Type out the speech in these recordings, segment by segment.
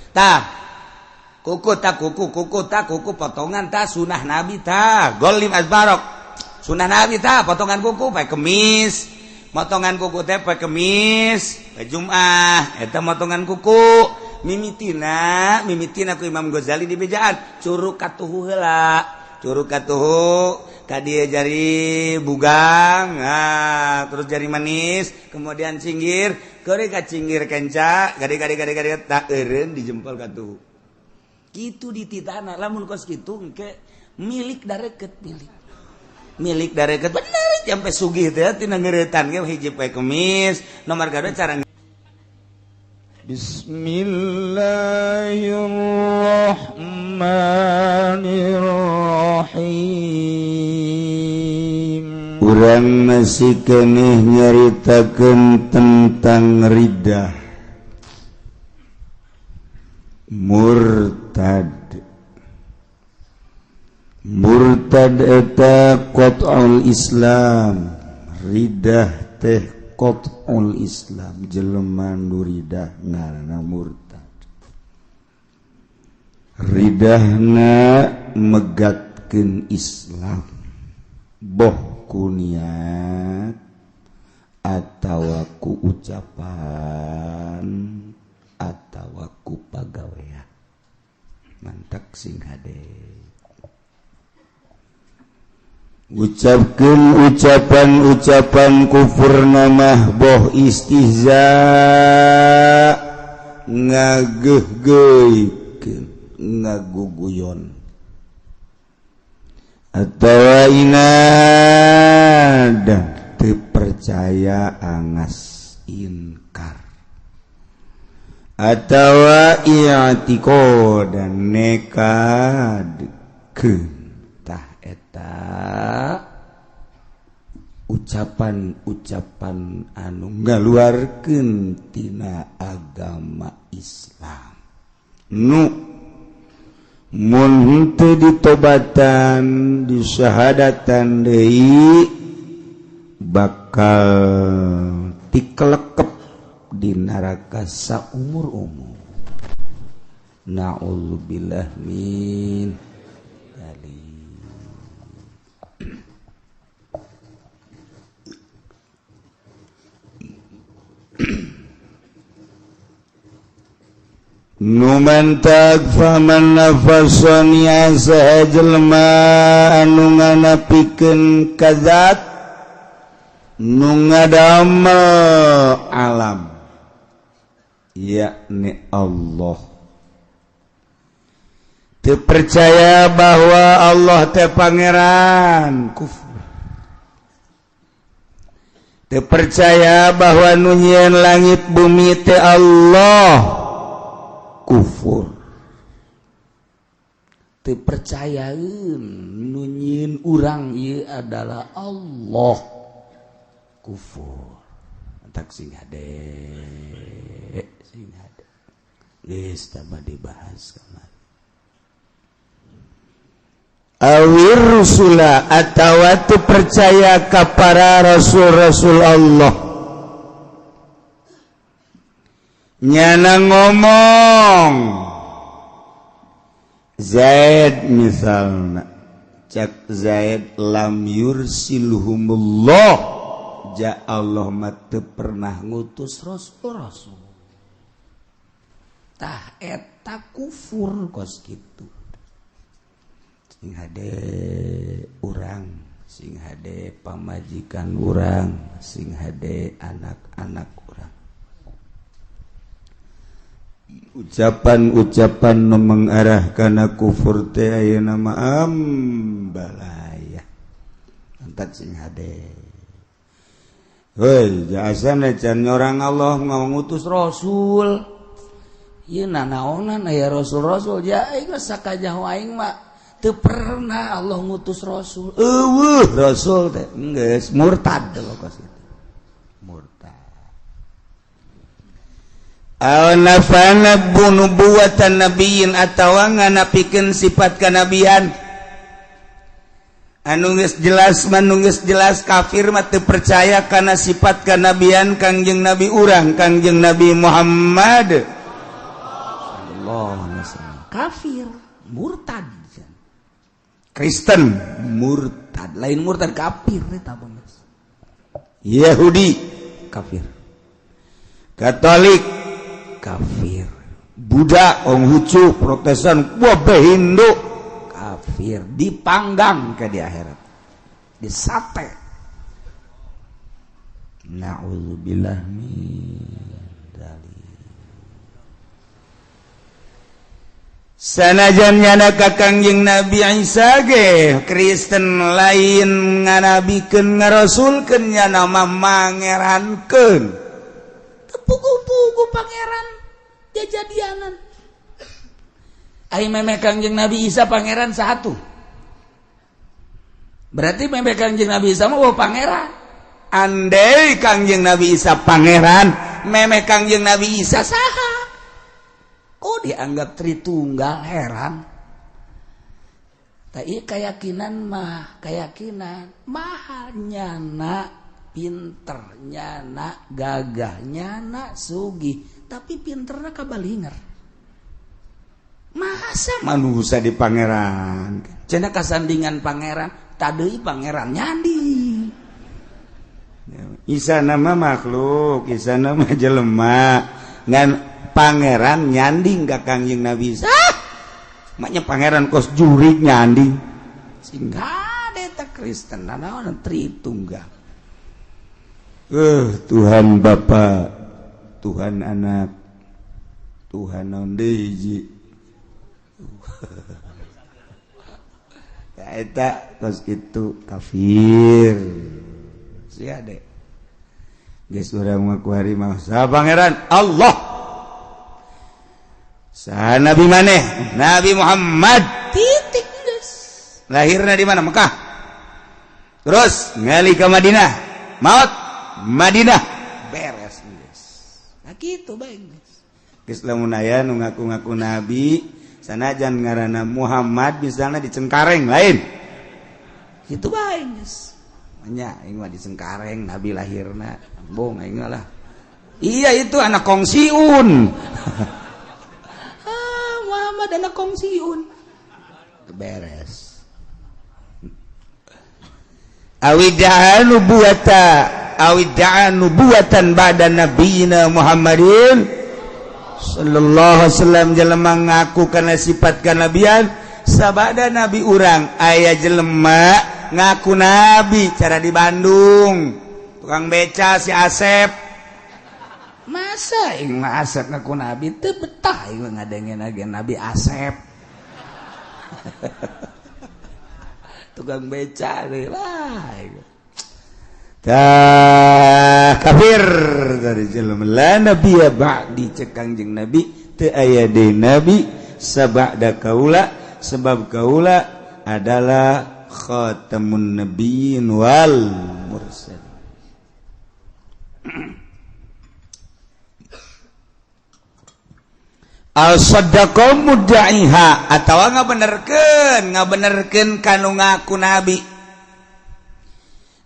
Tah, kuku, tak kuku, kuku, tak kuku potongan. Tah, sunah Nabi. Tah, gholim azfarok, sunah Nabi. Tah, potongan kuku pakai Kemis, motongan kuku teh pakai Kemis, pakai Jumat. Eta motongan kuku mimitina, mimitina ku Imam Ghazali di bejaan curug katuhu heula, curug katuhu ka dieu jari bugang. Nah, terus jari manis, kemudian cinggir, keuri ka cinggir kenca, gade gade gade gade, tak eureun di jempol katuhu kitu dititana. Lamun kos kitu engke milik dareket, milik, milik dareket bener sampai sugih teh tina ngeuretan ge. Hiji poe Kemis, nomor kadua cara. بسم الله الرحمن الرحيم. Urang masih keneh nyaritakeun tentang riddah, murtad. Murtad eta qat'ul Islam, riddah teh qat'ul Islam. Jelema nu riddah ngaranna murtad. Ridahna megatkeun Islam, boh ku niat atawa ku ucapan atawa ku pagawean. Mantak sing hade ucapkeun ucapan-ucapan kufur namah, boh istihza, ngageuh-geuikeun, ngaguguyon, atawa inad, teu percaya, angas inkar, atawa i'tiqad dan nekadkeun. Tah, eta ucapan-ucapan anu ngaluarkeun tina agama Islam, nu mun henteu ditobatan, disyahadatan deui, bakal tikelekep di neraka saumur-umur. Na'udzubillah min dzalik. Numantak faman nafasania, saha jelema anu nganapikeun kazat nu ngadamel alam, yakni Allah, teu percaya bahwa Allah teh pangeran, kufur. Teu percaya bahwa nu nyieun langit bumi teh Allah, kufur. Teu percayaeun nu nyieun urang ieu adalah Allah, kufur. Entak sing hade, sing hade, geus tambah dibahas kamari. Awir rusula, atawa teu percaya ka para rasul-rasul Allah. Nyana ngomong Zaid misalna, cak Zaid, lam yursilhumullah, ja Allah mah teu pernah ngutus rasul-rasul. Tah, eta kufur kos kitu. Sing hade urang, sing hade pamajikan urang, sing hade anak-anak urang, ucapan-ucapan nu mengarah kana kufur teh ayeuna mah ambalaya. Entak sing hade. Hei, jasana can orang Allah ngutus rasul. Ieu nanaonan aya rasul-rasul? Ja aing sakajaho aing mah teu pernah Allah ngutus rasul. Eueuh rasul teh, geus murtad kos kitu. Murtad. Aw nafana nubuwatan nabiyyin, atawa nganapikeun sifat kanabian anu geus jelas mah. Geus jelas kafir mah teu percaya kana sifat kanabian Kangjeng Nabi urang, Kangjeng Nabi Muhammad. Sallallahu alaihi wasallam. Kafir, murtad. Kristen murtad, lain murtad kafir eta geus. Yahudi kafir. Katolik kafir. Buddha, Konghucu, Protestan, wabeh Hindu kafir, dipanggang ke di akhirat. Disate. Na'udzubillah min dzalik. Sanajan nyana ka Kangjeng Nabi Isa ge Kristen lain nganabikeun ngarasulkeun nyana mah mangerankeun. Teu puguh-puguh pangeran jajadianan. Ai memeh Kangjeng Nabi Isa pangeran satu. Berarti memeh Kangjeng Nabi Isa mah oh pangeran. Andai Kangjeng Nabi Isa pangeran, memeh Kangjeng Nabi Isa saha? Kok dianggap Tritunggal, heran. Tapi keyakinan mah, keyakinan mahal nyana pinter, nyana gagah, nyana sugih, tapi pinterna kabalinger. Masa manusia di pangeran? Cenah kasandingan pangeran, tadei pangeran nyandi. Isa nama makhluk, Isa nama jelema, ngan pangeran nyanding ka Kangjeng Nabi Isa. Maknya pangeran kos jurik nyanding. Sehingga eta Kristen naon Tritunggal. Tuhan Bapa, Tuhan Anak, Tuhan naon deui hiji. Ya eta kos kitu kafir. Sia deh. Geus urang mah ku hari mah saha pangeran Allah. Saha Nabi maneh? Nabi Muhammad. Titik geus. Lahirna di mana? Mekah. Terus ngali ke Madinah. Maut Madinah. Beres geus. Nah kitu bae geus. Geus lamun aya nu ngaku-ngaku nabi, sanajan ngaranna Muhammad misalna di Cengkareng lain. Kitu bae geus. Nya aing mah di Cengkareng nabi lahirna. Bong aing lah. Iya itu anak kongsiun. Muhammad anak kongsiun. Beres. Awida'a nubuwata, awida'a nubuwatan ba'da nabiyina Muhammadin sallallahu alaihi wasallam. Jelema ngaku kana sifat kanabian sabada nabi urang. Aya jelema ngaku nabi cara di Bandung, tukang beca si Asep. Masa aing mah Asep ngaku nabi teu betah aing ngadengeun lagi Nabi Asep. Tukang beca deui lah. Tah kafir dari jelema la nabiyya ba'di cek Kangjeng Nabi teu aya deui nabi sabada kaula, sebab kaula adalah khatamun nabiyyin wal mursalin. Al-sadaqah mudda'iha atawa ngabenerkeun kanu ngaku nabi.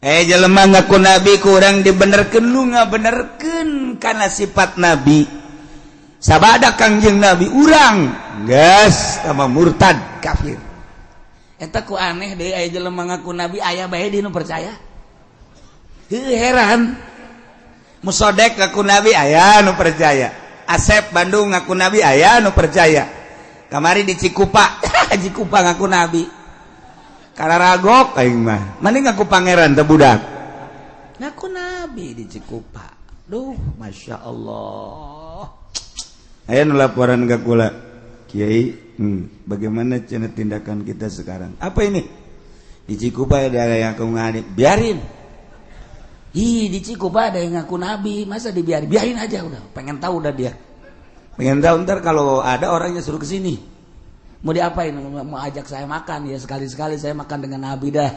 Jelema ngaku nabi kurang dibenerkeun, lu ngabenerkeun kana sifat nabi. Sabada Kangjeng Nabi urang geus sama murtad kafir. Eta ku aneh deui aya jelema ngaku nabi aya bae di nu percaya. Heuh heran. Musodek ngaku nabi aya nu percaya. Asep Bandung ngaku nabi aya nu percaya. Kamari di Cikupa, Cikupa ngaku nabi. Kararagok aing mah. Mending ngaku pangeran teh budak. Ngaku nabi di Cikupa. Duh, Masya Allah. Aya nu laporan ka kula. Kiai, bagaimana cenah tindakan kita sekarang? Apa ini? Di Cikupa ada yang ngaku nabi, biarin. Ih, di Cikupa ada yang ngaku nabi, masa dibiarin? Biarin aja udah. Pengen tahu udah dia. Pengen tahu ntar kalau ada orangnya suruh ke sini. Mau diapain? Mau ajak saya makan ya, sekali-sekali saya makan dengan nabi dah.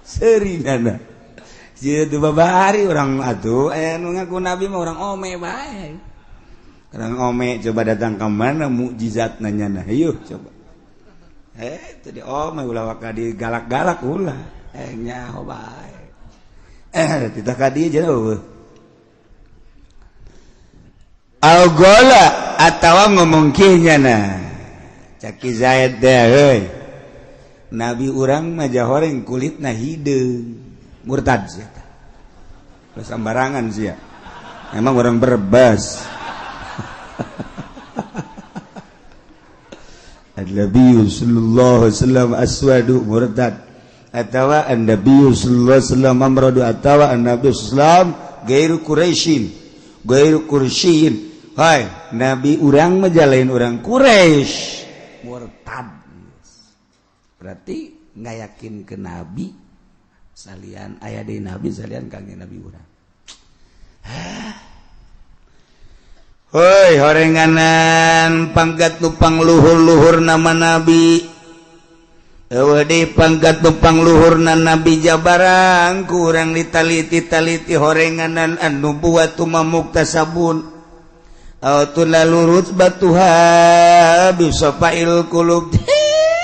Seri nana. Jadi babari orang atuh nu ngaku nabi mah orang ome bae. Orang ome coba datang ke mana mukjizat nanya nah, yuk coba. Tadi ome ulah waka di galak-galak ulah. Nyaho bae. Titah ka dieu jauh. Al-gola atawa ngomong kieu nyana. Caki Zaid teh heuy. Nabi urang mah jahoreng kulitna hideung. Murtad sia tah. Ulah sambarangan sia. Emang orang Brebes. An-Nabi sallallahu alaihi wasallam aswadu murtad. Atawa An-Nabi sallallahu alaihi wasallam amradu atawa An-Nabi sallallahu alaihi wasallam gairu Quraisyin. Gairu Quraisyin. Hai, Nabi urang mah jalain urang Quraisy. Murtad. Berarti nggak yakin ke Nabi salian aya deui Nabi salian kangjeng Nabi urang. Hoi horenganan pangkat nupang luhur-luhur nama Nabi. Eueuh deui pangkat nupang luhurna Nabi jabarang kurang ditaliti-taliti horenganan anu buat muktasabun. Aw tulalu rutbatuha bisafail qulub.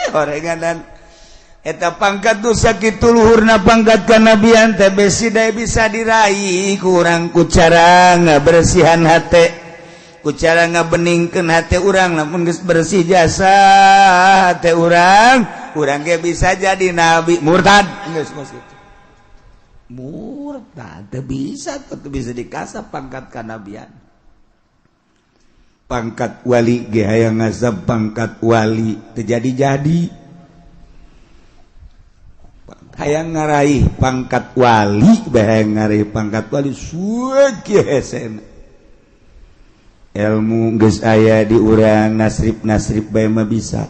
Horenganan eta pangkat nu sakitu luhurna pangkat kanabian teh besi dae bisa diraih kurang ku cara ngabersihan hate. Ku cara ngabeningkeun hate urang lamun geus bersih jasa hate urang, urang ge bisa jadi nabi. Murtad geus kos kitu. Murtad teu bisa, teu bisa dikasap pangkat kanabian. Pangkat wali ge hayang ngasap pangkat wali teu jadi-jadi. Hayang ngaraih pangkat wali bae hayang ngaraih pangkat wali suek hesena. Ilmu geus aya di urang nasrib-nasrib bae mah bisa.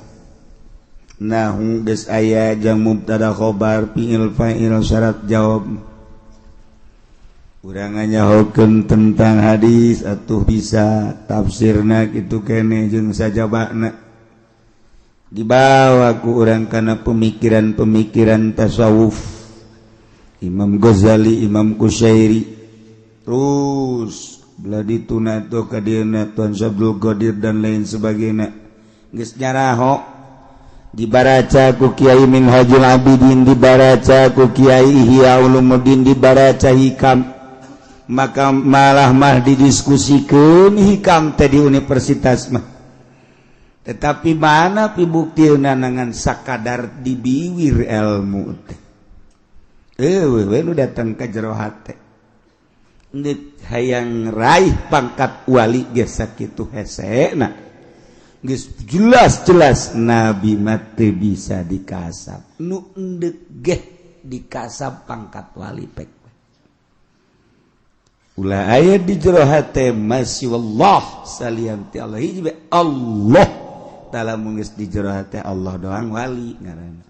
Nahu geus aya jang mubtada khobar fi'il fa'il syarat jawab. Urang nyahokeun tentang hadis atuh bisa tafsirna kitu keneh jeung sajabana. Dibawa ku urang kana pemikiran-pemikiran tasawuf. Imam Ghazali, Imam Kusyairi. Terus belah dituna tuh kadieuna Tuan Syabdul Qadir dan lain sebagainya. Geus nyaraho dibaraca ku Kiai Minhajul Abidin, dibaraca ku Kiai Ihya Ulumuddin, dibaraca Hikam. Maka malah mah didiskusikeun Hikam teh di universitas mah. Tetapi mana pibuktina ngan sakadar dibiwir ilmu teh. Eueuh we nu datang ka jero hate. Ndek hayang raih pangkat wali geus sakitu hesena. Geus jelas-jelas nabi mah teu bisa dikasap. Nu endek geh dikasap pangkat wali pek. Ulah aya di jero hate masih wallah salian ti Allah hiji bae Allah. Dalam geus di jero hate Allah doang wali ngaranna.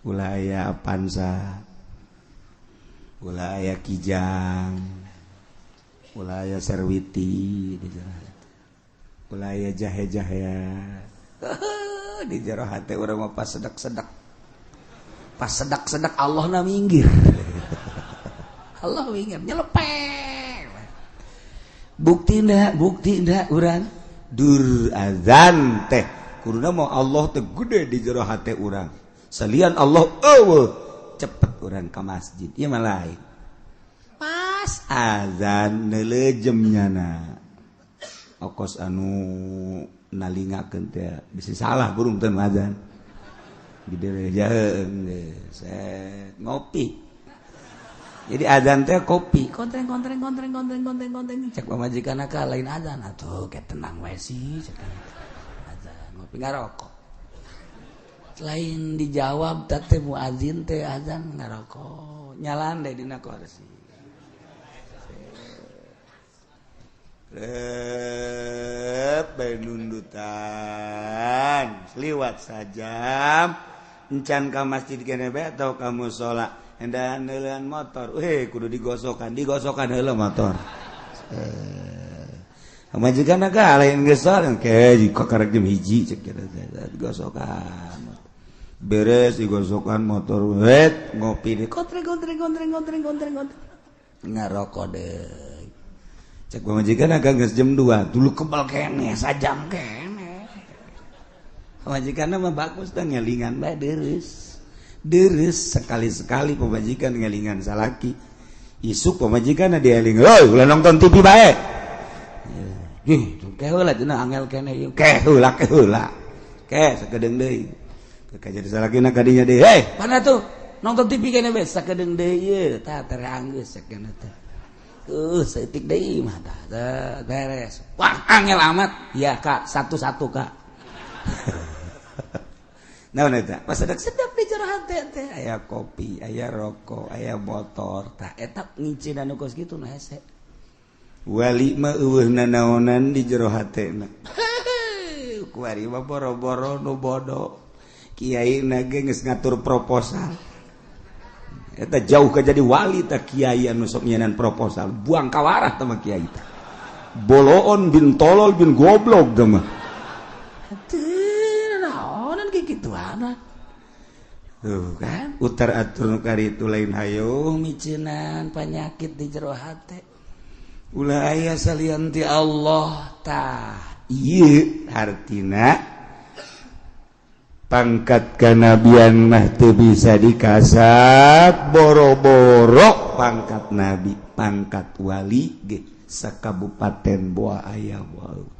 Ulah aya Avanza. Ulah aya Kijang. Ulah aya Serwiti di jero hate. Ulah aya jahe-jahea. Di jero hate urang mah pas sedak-sedak. Pas sedak-sedak Allah na minggir. Allah minggir nyelepeng. Bukti ndak urang dur azan teh kuduna mau Allah teh gede di jero hate urang. Salian Allah eueuh cepet urang ka masjid. Ieu mah lain. Pas azan neuleujem nyana. Okos anu nalingakeun teh bisi salah burung teh azan. Gede jaheung set ngopi. Jadi azan teh kopi, kontreng kontreng kontreng kontreng kontreng kontreng. Cek pamajikan ka lain azan atuh ke tenang we sih cek. Azan ngopi ngarokok. Lain dijawab teh muazin teh azan ngarokok. Nyalan deh dina kursi. Rep bae nundutan. Liwat sajam encan ka masjid kene bae atau ka musala. Hendak neuleun motor, weh kudu digosokan, digosokan heula motor. Pamajikan ka lain geus ke jika karek jam 1 cek digosokan. Beres digosokan motor, wet ngopi di kontreng kontreng kontreng kontreng kontreng kontreng. Ngarokok deui. Cek pamajikan ka geus jam 2, dulu kebal keneh sajam keneh. Pamajikanna mah bagus tah ngelingan bae deureuh. Deres sekali-sekali pemajikan ngelingan salaki. Isuk pemajikan dieling, "Hoi, ulah nonton TV bae." Ih, ke heula cenah angel keneh ieu. Ke heula ke heula. Ke sakedeung deui. Ke jadi salakina ka dinya deui. Hei, mana tuh? Nonton TV keneh bae sakedeung deui ieu. Tah terang geus sakeuna teh. Saeutik deui mah tah beres. Wah, angel amat. Ya, Kak, satu-satu, Kak. Naon eta? Pas sedap di jero hate teh aya kopi, aya rokok, aya motor. Tah eta ngincinan nu kos kitu nu hese. Wali mah eueuh nanaonan di jero hatena. Kuari mah boro-boro nu bodoh. Kiai na ge geus ngatur proposal. Eta jauh ke jadi wali tah kiai anu sok nyenan proposal. Buang kawarah tah mah kiai tah. Boloon bin tolol bin goblok tah mah. Tuh kan utar atur nu karitu lain hayo miceunan panyakit di jero hate ulah aya salian ti Allah tah ieu hartina pangkat kanabian mah teu bisa dikasap boro-boro pangkat nabi pangkat wali ge sakabupaten boa aya boa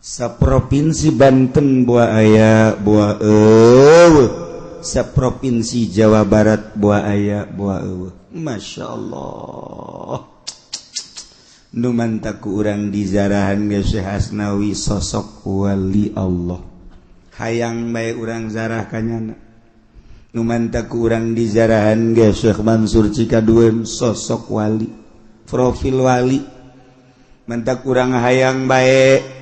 saprovinsi Banten boa aya boa eueuh saprovinsi Jawa Barat boa aya boa eueuh. Masya Allah nu mantak ku urang dizarahan ge Syekh Asnawi sosok wali Allah hayang bae urang zarah kanyana nu mantak ku urang dizarahan ge Syekh Mansur Cikadueun sosok wali profil wali mantak urang hayang bae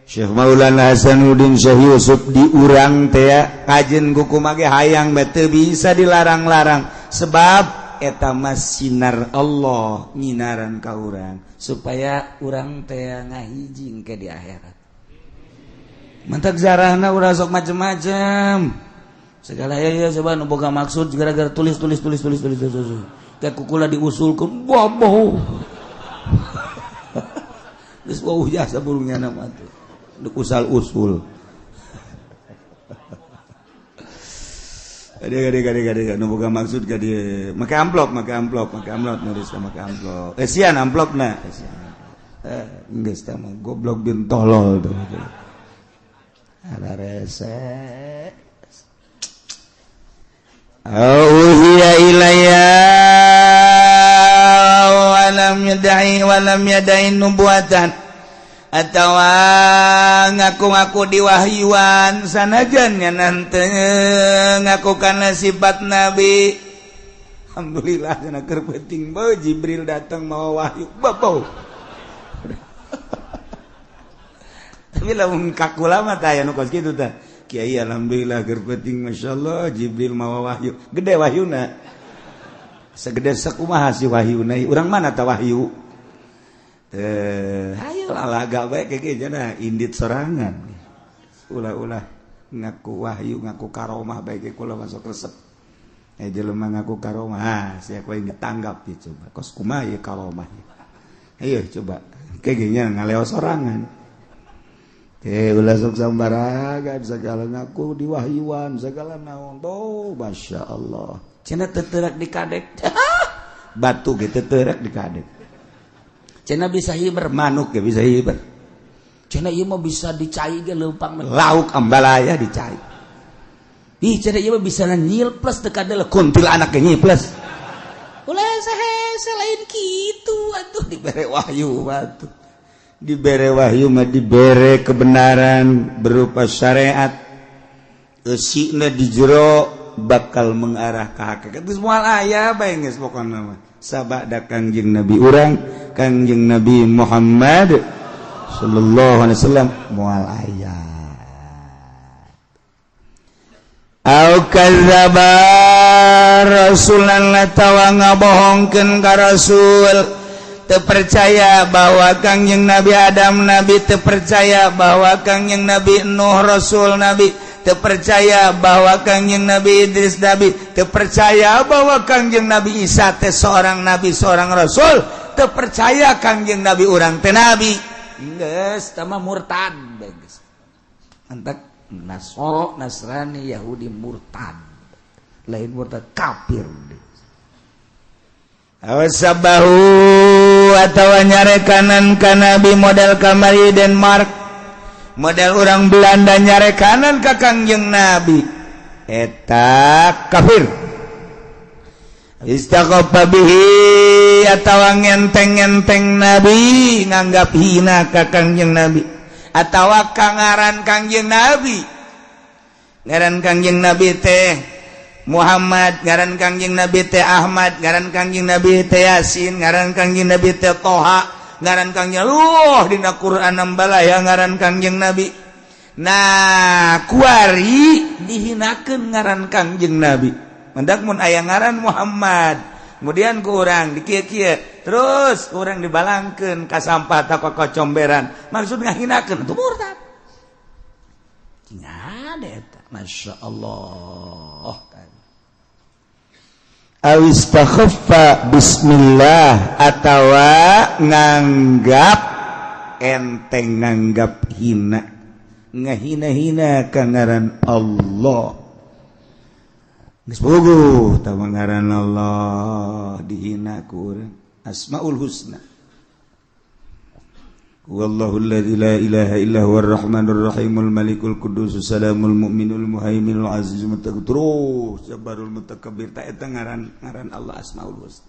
Syekh Maulana Hasanuddin Syekh Yusuf di urang teh kajen kuku mage hayang bae teu bisa dilarang-larang sebab eta mah sinar Allah nyinaran ka urang supaya urang teh ngahiji ke di akhirat. Mantak zarahna urang sok macem-macem segala ya coba nu boga maksud gara-gara tulis tulis tulis tulis tulis tulis teh kukula diusulkeun boboh geus wauh jasa burungnya nama tuh usal usul. Gade nu boga maksud ka dieu make amplop make amplop make amplop nulis make amplop esian amplopna esian geus tah mah goblok bin tolol tuh ada rese. Auhiya ilayya wa lam yad'i wa lam yad'i nubuwatan atawa ngaku-ngaku diwahyuan sanajan nanti ngaku karena sifat nabi. Alhamdulillah cenah keur penting beuh Jibril datang mawa wahyu babo. Tapi lamun kakula mah tah aya nu kos kitu tah. Kiai alhamdulillah keur penting masyaallah Jibril mawa wahyu. Gede wahyuna. Segede sakumaha si wahyuna? Urang mana tah wahyu? Ayo lalaga bae kayak jana indit sorangan. Ulah-ulah ngaku wahyu ngaku karomah bae ge kula masuk resep. Jelema ngaku karomah, ah sia kowe ditanggap ya coba. Kos kumaha ieu karomah. Ayo coba kayak gini ngaleo sorangan. Ulah sok sambaragan segala ngaku diwahyuan segala naon. Oh, Masya Allah. Cenah teterak di kadek. Batu ge teterak di kadek. Cenah bisa hiber manuk ge bisa hiber. Cenah ieu mah bisa dicai ge leumpang lauk ambalaya dicai. Ih cenah ieu mah bisa nyilples teu kadeuleuk kuntilanak ge nyilples. Ulah saha lain kitu atuh dibere wahyu batu. Dibere wahyu mah dibere kebenaran berupa syariat. Eusina di jero bakal mengarah ka hakikat. Geus moal aya bae geus pokona mah. Sabada Kangjeng Nabi urang, Kangjeng Nabi Muhammad sallallahu alaihi wasallam moal aya. Au kadzdzaba rasulan atawa ngabohongkeun ka rasul. Terpercaya bahwa Kangjeng Nabi Adam nabi, terpercaya bahwa Kangjeng Nabi Nuh rasul nabi, terpercaya bahwa Kangjeng Nabi Idris nabi, terpercaya bahwa Kangjeng Nabi Isa teh seorang nabi seorang rasul, terpercaya Kangjeng Nabi urang teh nabi. Geus tah mah murtad geus. Antak Nasoro Nasrani Yahudi murtad. Lain murtad kafir. Aw sabbahu atawa nyarekanan ka Nabi, model kamari Denmark, model orang Belanda nyarekanan ka Kangjeng Nabi, eta kafir. Istakhaffa bihi atawa ngenteng-ngenteng Nabi, nganggap hina ka Kangjeng Nabi atawa ka ngaran Kangjeng Nabi. Ngaran Kangjeng Nabi teh Muhammad, ngaran Kangjeng Nabi teh Ahmad, ngaran Kangjeng Nabi teh Yasin, ngaran Kangjeng Nabi teh Toha, ngaran Kangjeng Luh dina Quran ya ngaran Kangjeng Nabi. Nah, kuari dihinakeun ngaran Kangjeng Nabi. Mendak mun aya ngaran Muhammad, kemudian ku urang dikieu-kieu, terus ku urang dibalangkeun ka sampah ta ka comberan, maksud ngahinakeun, itu murtad. Ada eta, Masya Allah. Aw istakhaffa bismillah atawa nganggap enteng, nganggap hina, ngahina-hina ka ngaran Allah. Geus puguh tah ngaran Allah dihina ku urang. Asmaul Husna. Wallahu alladzi la ilaha illa huwar rahmanur rahimul malikul quddus salamul mu'minul muhaiminul azizul mutakabbir, terus jabbarul mutakabbir. Ta eta ngaran ngaran Allah Asmaul Husna.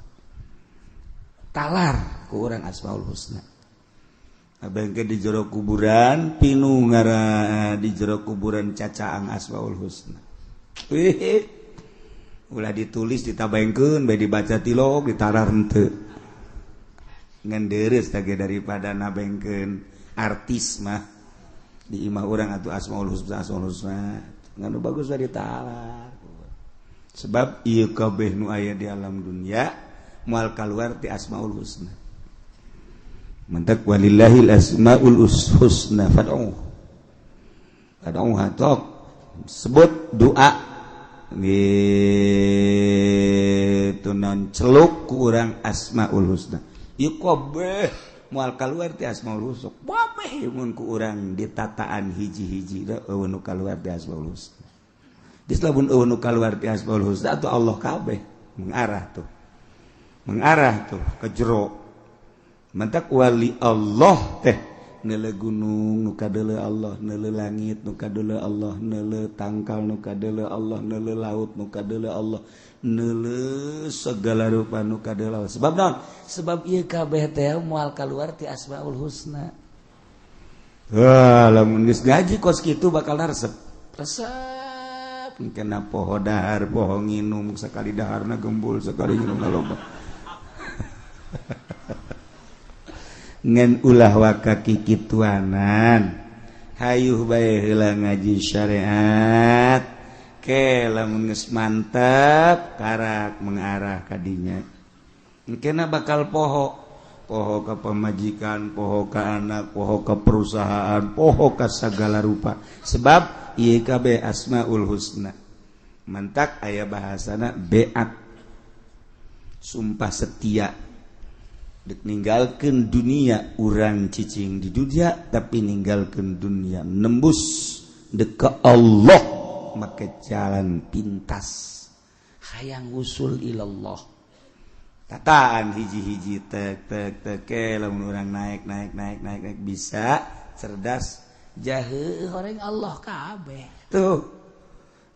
Talar ku urang Asmaul Husna. Abang di jero kuburan pinu ngaran, di jero kuburan cacaang Asmaul Husna. Wih, ulah ditulis, ditabaengkeun bae, dibaca tilok, ditalar henteu. Ngan deres tage daripada nabengkeun artis mah di imah urang atuh Asmaul Husna. Asmaul Husna ngan nu bagus bae ditalar, sebab ieu kabeh nu aya di alam dunia moal kaluar ti Asmaul Husna. Mentak walillahil asmaul husna fad'u fad'uha. Tok sebut doa gitu non, celuk ku urang Asmaul Husna. Ieu kabeh moal kaluar ti Asmaul Husna kabeh. Mun ku urang ditataan hiji-hiji, euweuh nu kaluar ti Asmaul Husna. Geus lamun euweuh nu kaluar ti Asmaul Husna atuh Allah kabeh mengarah tuh, mengarah tuh ke jero. Mentak wali Allah teh neuleu gunung nu kadeuleu Allah, neuleu langit nu kadeuleu Allah, neuleu tangkal nu kadeuleu Allah, neuleu laut nu kadeuleu Allah, neuleu segala rupa nu kadeuleu Allah. Sebab naon? Sebab ieu kabeh teh moal kaluar ti Asmaul Husna. Wah, lamun geus ngaji kos kitu bakal resep resep. Kena poho dahar, poho nginum. Sekali daharna gembul, sekali nginum loba. Ngan ulah waka kikituanan, hayuh bae heula ngaji syariat ke. Lamun geus mantep, karak mengarah kadinya, kena bakal poho, poho ka pamajikan, poho ka anak, poho ka perusahaan, poho ka segala rupa, sebab ieu kabeh Asmaul Husna. Mantak aya bahasana beat, sumpah setia. Dek ninggalkeun dunia, urang cicing di dunia tapi ninggalkeun dunia, nembus dek ke Allah make jalan pintas, hayang usul ilallah. Tataan hiji-hiji, tek tek tek ke. Lamun urang naik naik naik naik naik, bisa cerdas jahe orang Allah kabeh tuh.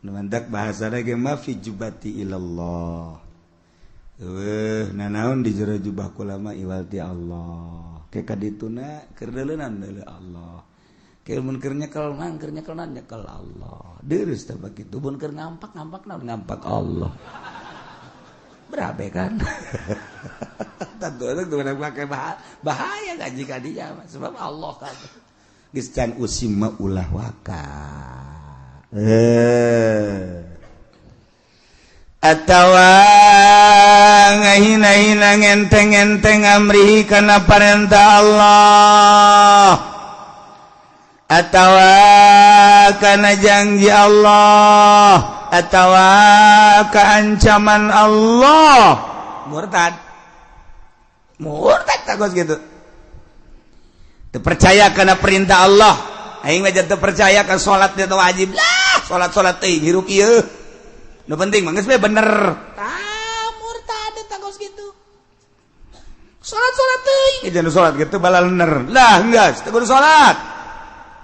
Nu mantak bahasana ge ma fi jubati ilallah. Eueuh nanaon di jero jubah kula mah iwal ti Allah. Ke kadituna keur deuleunan deuleu Allah. Ke mun keur nyekel mah keur nyekel nyekel Allah. Deurus teh bagitu. Mun keur ngampak ngampak naon, ngampak Allah. Berabe kan? Tentu itu pakai bahaya ngaji kadinya sebab Allah kan. Geus can usim mah ulah waka. Atawa ngahina-hina, ngenteng-enteng amrihi kana parentah Allah atawa kana janji Allah atawa keancaman Allah, murtad, murtad. Takut gitu, terpercaya karena perintah Allah. Aing mah teu percaya kan salat itu wajib lah, salat-salat teh hirup ieu. Nu penting mah geus bener. Tah, murtad eta kos kitu. Salat-salat teuing. Jangan salat gitu balalener. Lah geus, teu kudu salat.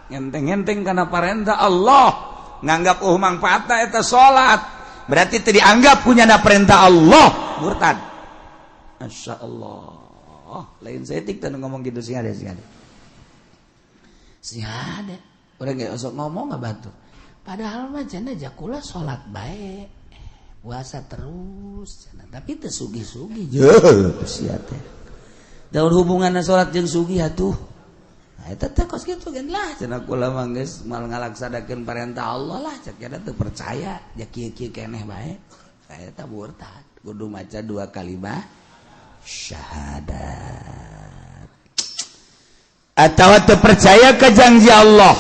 Ngenteng-ngenteng kana parentah Allah, nganggap oh mangfaatna eta salat. Berarti teu dianggap punya perintah Allah, murtad. Masya Allah. Lain setik teh ngomong gitu sih ada sih ada. Sih ada. Urang ge osok ngomong nggak batur. Padahal mah cenah jakula salat bae. Puasa terus cenah, tapi teu sugih-sugih. Jeuh, sia teh. Daun hubunganna salat jeung sugih atuh. Nah, eta teh kos kitu gen lah cenah kula mah geus mal ngalaksanakeun perintah Allah lah cek nya teu percaya ja kieu-kieu keneh bae. Eta murtad. Kudu maca dua kalimat syahadat. Atau teu percaya ke janji Allah.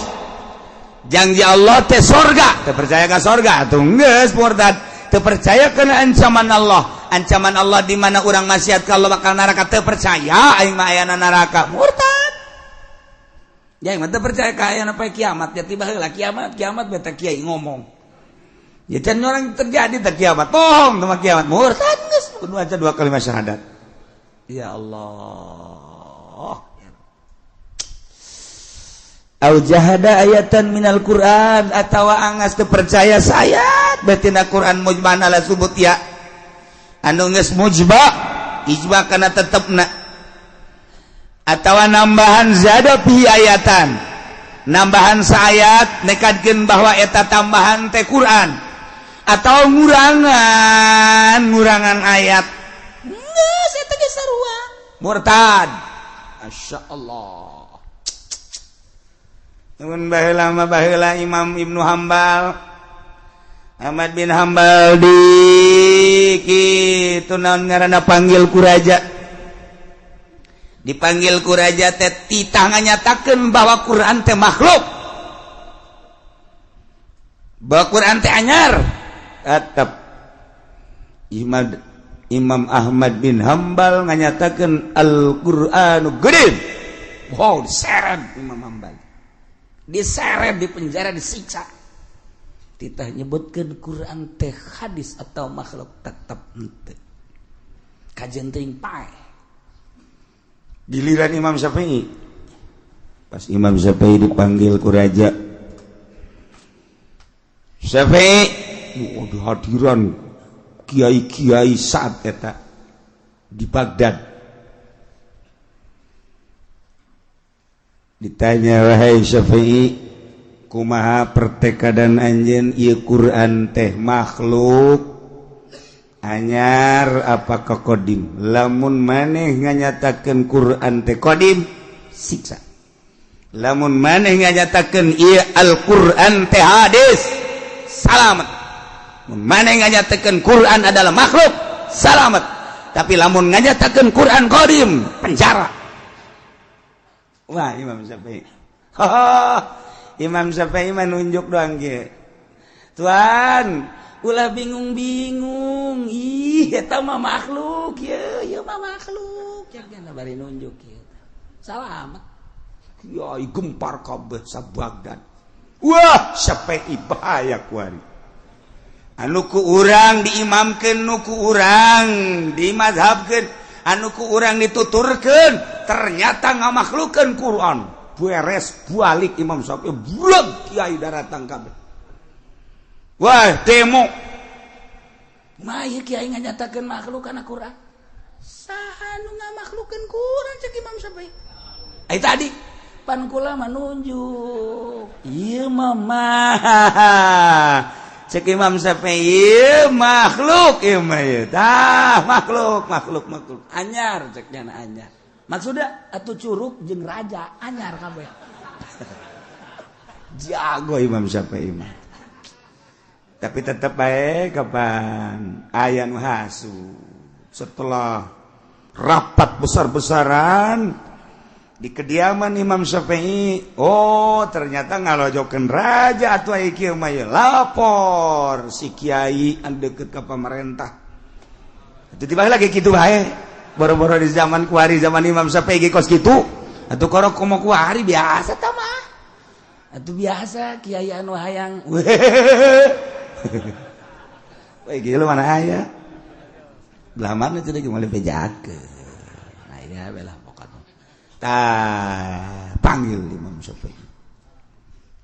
Janji Allah teh sorga, teu percaya ka sorga atuh geus murtad. Teu percaya kana ancaman Allah. Ancaman Allah di mana urang maksiat ka Allah bakal neraka, teu percaya aing mah ayana neraka, murtad. Ya aing mah teu percaya ka ayana poe kiamat, ya tiba heula kiamat, kiamat beta kiai ngomong. Ya can orang terjadi teh kiamat, bohong teh kiamat, murtad geus kudu maca dua kalimat syahadat. Ya Allah. Au jahada ayatan minal Quran atawa angas teu percaya sayat batina Quran mujman ala subut ya anu geus mujba ijma kana tetepna atawa nambahan zada fi ayatan nambahan saayat nekadkeun bahwa eta tambahan teh Quran atau ngurangan ayat geus eta ge sarua murtad. Masya Allah. Nuhun baheula mah baheula Imam Ibnu Hambal Ahmad bin Hambal di kitu naon ngaranna panggil ku raja, dipanggil ku raja teh titah nganyatakeun bahwa Quran teh makhluk, bahwa Quran teh anyar. Tetep Imam Ahmad bin Hambal nganyatakeun Al-Qur'anu qadim. Wow, diseret Imam Hambal, diseret di penjara, disiksa. Titah nyebutkeun Quran teh hadis atau makhluk tetep henteu. Kajen teuing paeh. Giliran Imam Syafi'i, pas Imam Syafi'i dipanggil ku raja, Syafi'i, oh, hadiran kiai-kiai saat eta di Baghdad. Ditanya, wahai Syafi'i, kumaha pertekadan anjeun ieu Quran teh makhluk anyar apa qadim? Lamun maneh nganyatakeun Quran teh qadim, siksa. Lamun maneh nganyatakeun ieu Al-Quran teh hadis, salamet. Mun maneh nganyatakeun Quran adalah makhluk, salamet. Tapi lamun nganyatakeun Quran qadim, penjara. Wah, Imam Syafi'i. Imam Syafi'i mah nunjuk doang ge. Tuan, ulah bingung-bingung. Ih, eta mah makhluk ye, ieu mah makhluk. Cek bari nunjuk kieu. Salamet. Kiai gempar kabeh sa-Baghdad. Wah, Syafi'i bahaya kuari. Anu ku urang diimamkeun, nu ku urang dimazhabkeun, anu ku urang dituturkeun, ternyata ngamakhlukeun Quran. Beres balik Imam Syafi'i, blog kiai daratang kabeh. Wah, demo. Mah ieu kiai nganyatakeun makhluk kana Quran. Saha nu ngamakhlukeun Quran cek Imam Syafi'i? Ai tadi pan kula mah nunjuk. Ieu mah cek Imam Syafi'i makhluk ieu mah ieu. Tah makhluk makhluk makhluk. Anyar cek nya anyar. Maksudnya atuh curug jeung raja anyar kabeh. Jago Imam Syafi'i mah. Tapi tetep bae kapan aya nu hasu. Setelah rapat besar-besaran di kediaman Imam Syafi'i, oh ternyata ngalojokeun raja atuh aya kieu mah ieu. Lapor si kiai anu deukeut ka pemerintah. Tiba-tiba lagi kitu bae. Boro-boro di zaman kuari, zaman Imam Syafi'i ge kos kitu. Atuh korok komo kuari biasa tah mah. Atuh biasa kiai anu hayang. Weh gila mana aya. Belah mana cenah ge moal bejakeun. Aya Aya we lah pokokna. Tah panggil Imam Syafi'i.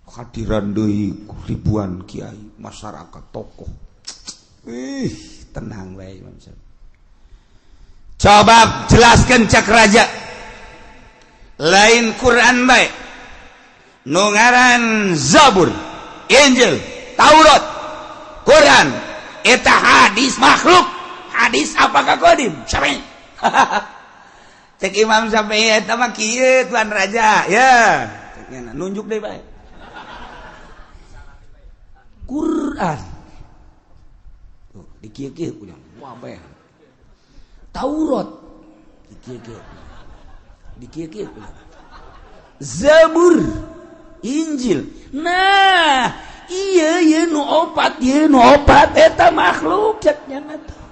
Hadiran deui ribuan kiai, masyarakat, tokoh. Ih, tenang bae Imam Syafi'i. Coba jelaskan cak raja. Lain Quran bae. Nu ngaran Zabur, Injil, Taurat, Quran, eta hadis makhluk. Hadis apakah kodim? Syafi'i. Cek Imam Syafi'i eta mah kieu tuan raja, ya. Cek nunjuk deui bae. Quran. Tuh, dikieu-kieu punya. Wah, bae. Taurat dikieu-kieu. Dikieu-kieu punya. Zabur, Injil. Nah, iya ieu nu opat, ieu nu opat eta makhluk cek nya teh.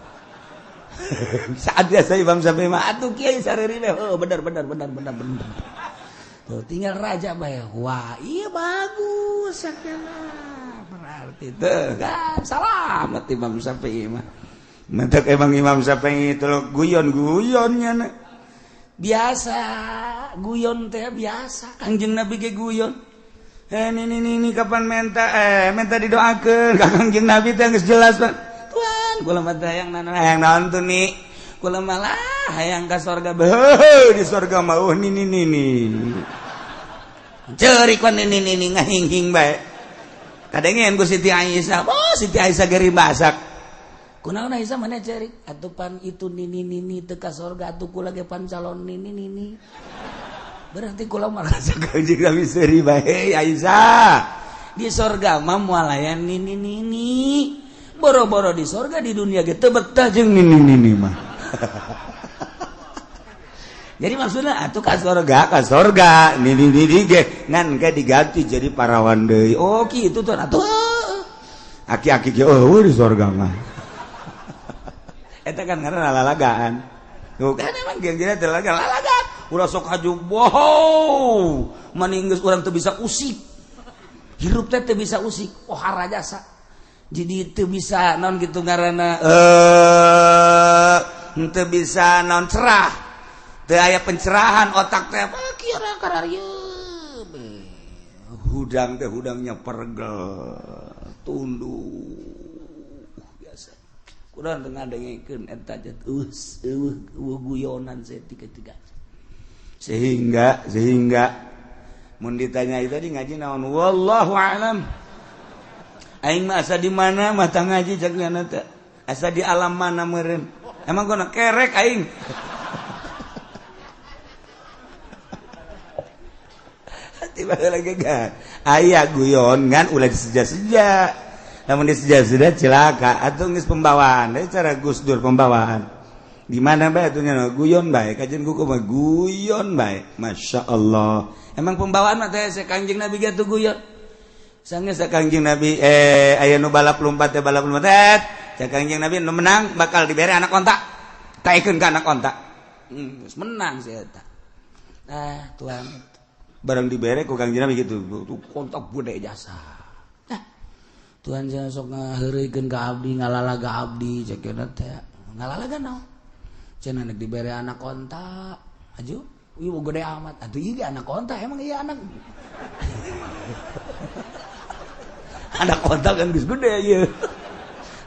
Saat biasa Imam Syafi'i mah atuh kiai sareri we. Oh, bener bener bener bener bener. Tuh tinggal raja bae. Wah, iya bagus sakjana. Berarti tuh kan salamet Imam Syafi'i mah. Mentek emang Imam Syafi'i itu guyon-guyonnya na. Biasa, guyon teh biasa. Kangjeng Nabi ge guyon. Ini kapan minta minta didoakeun ka Kangjeng Nabi teh geus jelas Pak. Tuan, kula mah teh hayang naon hayang naon tuh nih. Kula mah lah hayang ka sorga. Beuh, di sorga mah oh nini nini. Ceurik wan nini nini ngahinghing bae. Kadengeun ku Siti Aisyah. Oh, Siti Aisyah geri masak. Kunaon Aisyah mana ceurik? Atuh pan itu nini nini teu ka sorga atuh kula ge pan calon nini nini. Berarti kula merasa Kangjeng Nabi seuri bae Aisyah. Di sorga mah moal aya nini nini. Boro-boro di sorga di dunia ge teu betah jeung nini nini mah. Jadi maksudnya atuh ka sorga nini nini ge ngan ge diganti jadi parawan deui. Oh kitu tuh atuh. Aki-aki ge eueuh di sorga mah. Eta kan ngaranna lalagaan. Tuh kan emang geus teh lalagaan. Ulah sok haju wow. Mani geus urang teu bisa usik. Hirup teh teu bisa usik. Oh harajasa. Jadi teu bisa naon kitu ngaranna teu bisa naon cerah. Teu aya pencerahan otak teh kieu kararieu. Hudang teh hudangnya pergel, tunduk. Biasa. Kurang teu ngadengekeun eta teh eueuh guyonan saeutik-tiga. Sehingga mun ditanya itu tadi ngaji naon wallahu alam. Aing mah asa di mana mah tah ngaji cek nyana teh. Asa di alam mana meureun. Emang kono kerek aing. Tiba lagi gak aya guyon ngan ulah diseja-seja. Lamun diseja-seja cilaka atuh geus pembawaan. Deui cara Gus Dur pembawaan. Di mana bae atuh nya guyon bae kajian kuku mah guyon bae. Masya Allah. Emang pembawaan mah teh Kangjeng Nabi ge atuh guyon. Sanggeus Kangjeng Nabi aya nu balap lompat teh balap lompat teh. Cek Kangjeng Nabi nu menang bakal dibere anak onta. Taekeun ka anak onta. Geus menang si eta. Ah, tuan. Barang dibere ku Kangjeng Nabi kitu. Tuh kontak gede jasa. Nah, tuan jangan sok ngaheureuykeun ka abdi, ngalalaga abdi cek teh. Ngalalaga naon? Cenah nek dibere anak onta. Aju, ieu gede amat. Atuh ieu ge anak onta, emang iya anak. Anak onta kan geus gede ieu.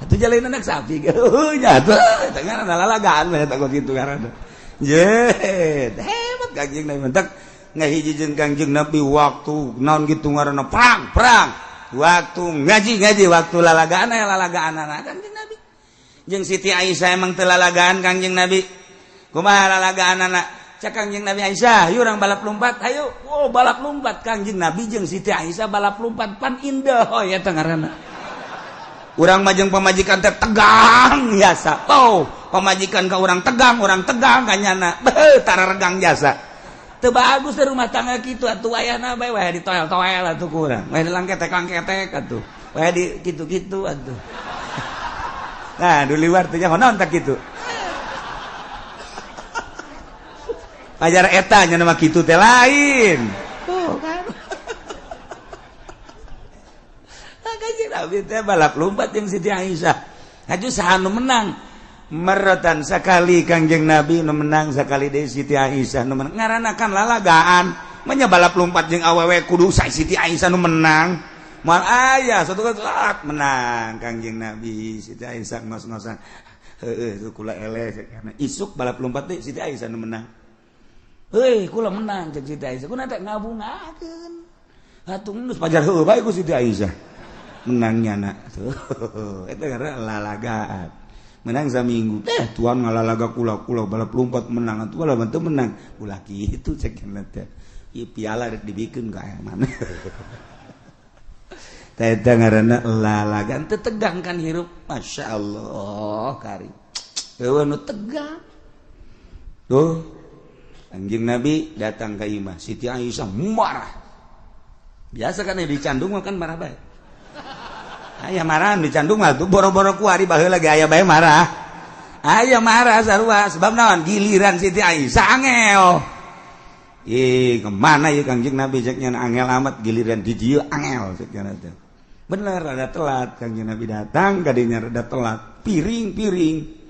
Atuh jalain anak sapi. Heuh nya atuh eta ngaranna lalagaan mah eta kitu ngaranna. Ye, hebat Kangjeng Nabi mentak ngahiji jeung Kangjeng Nabi waktu naon kitu ngaranna perang, perang. Waktu ngaji-ngaji, waktu lalagaan aya lalagaan Kangjeng Nabi. Jeung Siti Aisyah emang teu lalagaan Kangjeng Nabi. Kumaha lalagaanana? Cek Kangjeng Nabi Aisyah, yuk urang balap lompat, ayo. Oh, balap lompat Kangjeng Nabi jeung Siti Aisyah balap lompat pan indah oh ya teh ngaranna. Urang mah jeung pamajikan teh tegang jasa. Oh, pamajikan ka urang tegang ka nyana. Beuh, tararegang jasa. Teu bagus teh rumah tangga kitu atuh ayana bae wae ditoel-toel atuh ku urang. Wae dilangketek-langketek atuh. Wae di kitu-kitu atuh. Nah, di luar teh nyaho naon tah kitu. Pajar eta nya mah kitu teh lain. Tuh kan. Kanjeng Nabi teh balap lompat jeung Siti Aisyah. Haju saha nu menang? Marratan sakali Kangjeng Nabi nu menang sakali deui Siti Aisyah nu menang. Ngaranakan lalagaan manya balap lompat jeung awewe kudu Siti Aisyah nu menang. Moal aya satu kali menang Kangjeng Nabi Siti Aisyah ngos-ngosan. Heueuh kula eleh isuk balap lompat deui Siti Aisyah nu menang. Heuy kula menang jeung Siti Aisyah. Kuna teh ngabungakeun. Atuh geus pajar heueuh bae ku Siti Aisyah. Menangnya nak. Tuh eta ngaranna lalagaan. Menang saminggu teh tuan ngalalaga kula-kula balap lompat menang atuh lah teu menang. Ulah kitu cek teh. Ieu piala rek dibikeun ka aya mana. Teh eta ngaranna lalagaan teu tegang kan hirup. Masya Allah kari. Eueuh nu tegang. Tuh Anjing Nabi datang ke imah Siti Aisyah marah. Biasa kan di candung mah kan marah bae. Aya marah di candung mah tuh boro-boro ku ari baheula ge aya bae marah. Aya marah sarua sebab naon giliran Siti Aisyah angel. Ih, kemana ieu Kangjeng Nabi cek nya angel amat giliran di dieu angel cek nya teh. Bener rada telat Kangjeng Nabi datang kadinya rada telat. Piring-piring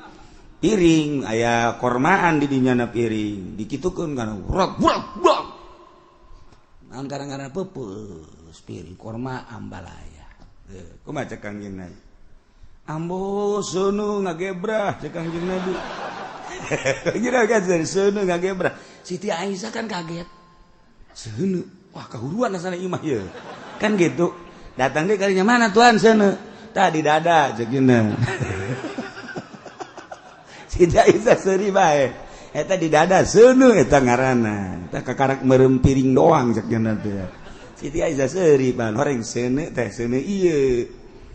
piring aya kormaan di dinya na piring dikitukeun kana rok brok brok naon kadang-kadang peupeus piring korma ambalaya kumaha cek Kangjeng Nabi ambo seuneu ngagebrah cek Kangjeng Nabi kira kan seuneu ngagebrah Siti Aisyah kan kaget seuneu wah kahuruan asana imah ieu kan gitu datang deui kalinya mana tuan seuneu tadi dada cek nya Siti Aisyah seuri bae eta di dada seuneu eta ngaranna eta kakarak meureum piring doang cek nya teh Siti Aisyah seuri pan horeng seuneu teh seuneu ieu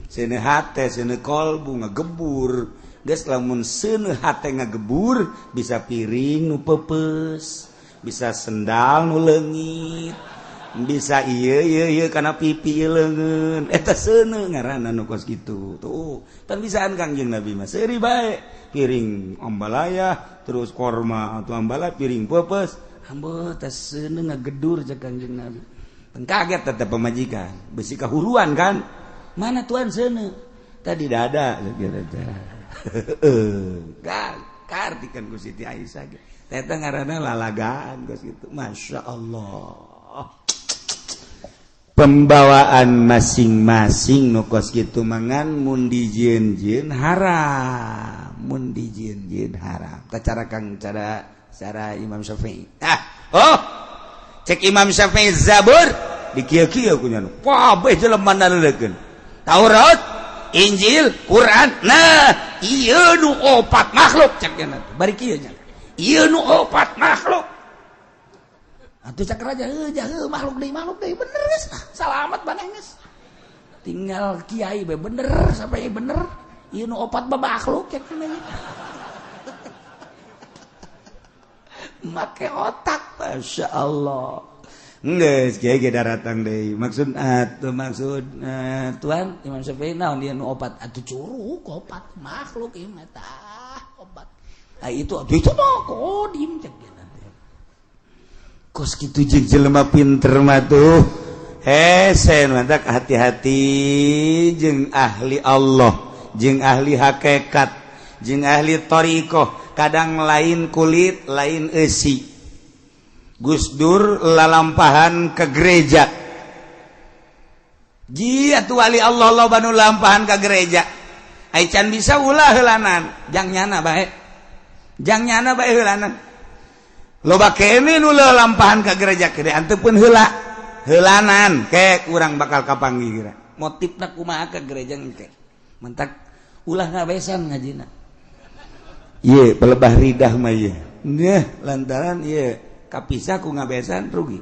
seuneu hate seuneu kolbu ngagebur geus lamun seuneu hate ngagebur bisa piring nu peupeus bisa sendal nu leungit bisa ieu ieu ieu kana pipi leungeun eta seuneu ngaranna nu kos kitu tuh tan bisaan Kangjeng Nabi mah seuri bae piring ambalaya terus korma atau ambalaya piring peupeus ambo teh seuneu ngagedur cek Kangjeng Nabi teu kaget tetep pamajikan besi kahuruan kan mana tuan seuneu tadi dada gitu teh heeh kartikan ku Siti Aisyah ge eta ngaranna lalagaan kos kitu Masya Allah pembawaan masing-masing nu kos kitu mangan mun dijieun-jieun haram mun dijieun-jieun haram tah cara kang cara cara Imam Syafi'i ah oh cek Imam Syafi'i Zabur dikieu-kieu ku nya kabeh jelema naleukeun Taurat Injil Quran nah ieu nu opat makhluk cek nya bari kieu nya ieu nu opat makhluk atuh cak raja heuh makhluk deui bener geus salamat maneh geus tinggal kiai bae bener sampai bener ieu nu opat mah makhluk cek nya make otak Masya Allah geus kiai ge daratang deui maksud atuh maksud tuan Imam Syafi'i naon ieu nu opat atuh curug opat makhluk ieu mah tah opat ah itu atuh itu mah kodim cek nya kos kitu jeung jelema pinter mah tuh hese mantak hati-hati jeung ahli Allah jeung ahli hakikat jeung ahli thariqah kadang lain kulit lain eusi Gus Dur lalampahan ke gereja jia tuh wali Allah loba nu lampahan ke gereja ai can bisa ulah heulanan jang nyana bae heulanan loba kene nu lampahan ka gereja gede anteupun heula heulanan ke kurang bakal kapanggih geura motifna kumaha ka gereja engke mentak ulah ngabesan ngajina ieu pelebah ridah mah ieu nah lantaran ieu kapisah ku ngabesan rugi